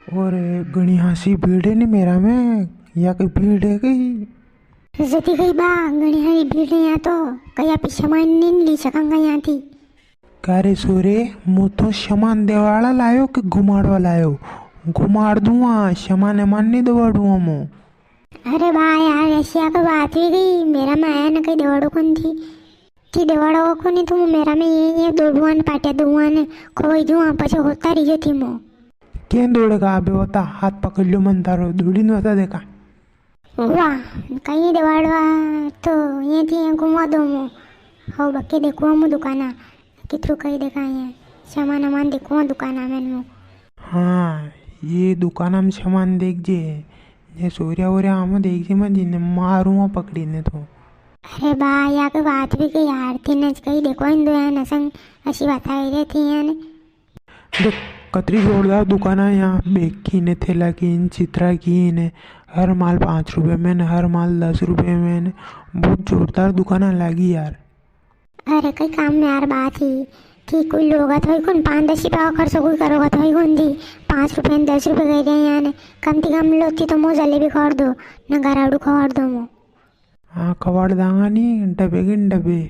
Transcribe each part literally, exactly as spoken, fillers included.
और घणी हासी भीड़ है नी मेरा में, या कई भीड़ है कई? जदी कई बा, घणी हारी भीड़ है यहाँ तो, कई आपी सामान नी ली सकांगा यहाँ थी। का रे सोरे, मु तो सामान देवाड़ा लायो कि घुमाड़वा लायो? घुमाड़ दूंगा, सामान एमान नी देवाड़ूंगा मु। अरे बा यार, ऐसी आके बात हुई गई, मेरा में आया न कई देवाड़ो कोनी थी। थी देवाड़ो कोनी तो मु मेरा में ये, ये दौड़ूंगा ने पाटिया दूंगा ने खोई दूंगा, पछे होता रही जो थी मु। कें दौड़ेगा अबे होता, हाथ पकड़ लो मन तारो, दौड़ी न होता देखा। वाह, कई देवाड़वा तो ये थी, ये घुमा दो मु। हो बक्के देखूंगा मु दुकाना, कितरू कई देखा है, सामान वामान देखूंगा दुकाना में मु। हाँ, ये दुकाना में सामान देख जे, ये सोरिया वोरिया आमो देख जे मत, जिन्हें मारूंगा पकड़ी ने तो। अरे बा, या के बात भी के यार, थी नच कई देखो इन दो यार नसंग, असी बात आई रही थी यार। देख, कतरी जोरदार दुकाना है यहाँ, बैग की ने, थैला की ने, चित्रा की ने, हर माल पाँच रुपए में ने, हर माल दस रुपए में ने, बहुत जोरदार दुकाना लागी यार। अरे कई काम में यार बात ही थी, कोई लोगा तो ही कौन, पाँच दस रुपया का खर्चो कोई करोगा तो ही कौन थी, पाँच रुपया ने दस रुपया कह रहे हैं यार, कम थी कम लो थी तो मो जलेबी खवाड़ दो, न गराड़ू खवाड़ दो मो। हाँ, खवाड़ दांगा नी, डबे के डबे।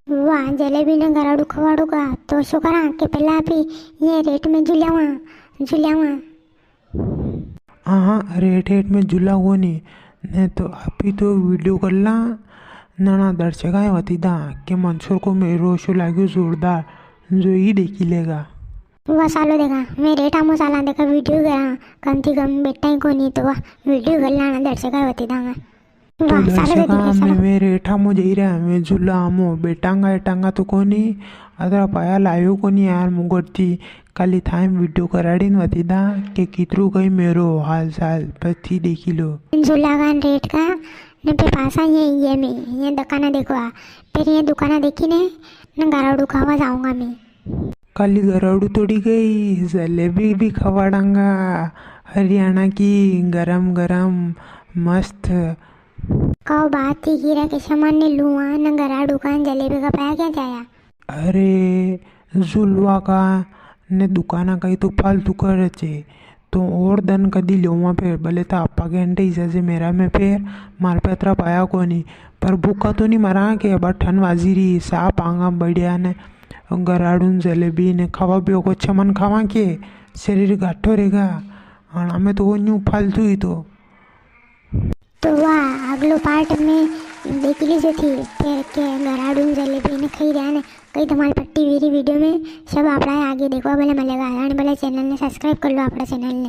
वाह, जलेबी ने गराड़ू खवाड़ू का, तो शो करा के पहला आपी ये रेट में झुल्यावा, झुल्यावा। हाँ, हाँ, रेट, रेट में झुला कोनी, ने तो आपी तो वीडियो कर ला, नाना दर्शका है वती दा, के मंदसौर को मेरो शो लाग्यो जोरदार, जो ही देखी लेगा। वाह, सालो देखा, मैं रेट आमो साला देखा, वीडियो करा, कम थी कम बेटा ही कोनी तो वाह, वीडियो कर लाना दर्शका है वती दांगा। तो वाह, सारे दर्शका, दर्शका। मैं, मैं रेठा मो जई रहा, मैं झूला आमो, बेटांगा एटांगा तो कोनी, अतरा पाया लायो कोनी यार, मुगरती, खाली थाई वीडियो कराड़ी न वती दा, के कितरू कई मेरो हाल साल, पर थी देखी लो। झूला का न रेट का, न पे पासा ये, ये में, ये दुकाना देखवा, फिर ये दुकाना देखी ने, न गाराड़ू खावा जाऊंगा मैं। काली गराड़ू तोड़ी गई, जलेबी भी खवाड़ांगा, हरियाणा की गरम गरम मस्त। काओ बात थी हीरा के सामान ने लुआ न गराड़ू का न जलेबी का पाया क्या जाया? अरे, जुलवा का ने दुकाना का ही तो फालतू खर्च है, तो और दन कदी लेवा फिर, भले तो आपा के अंडे ही जजे मेरा में फिर, मार पे अतरा पाया कोनी, पर भूखा तो नी मरा के, अब ठन वाजी री, साफ आंगा बढ़िया ने, गराड़ू न जलेबी ने खावा पियो को छमन खावा के शरीर गाठो रेगा। अणा में तो वो न्यू फालतू ही तो। तो वाह, अगलो पार्ट में देख लीजो थी, फिर के गराड़ू न जलेबी ने खाई रहा ने, कई धमाल पट्टी वीरी वीडियो में सब आपड़ा आगे देखवा भले मिलेगा। अने भले चैनल ने सब्सक्राइब कर लो, आपड़ा चैनल ने।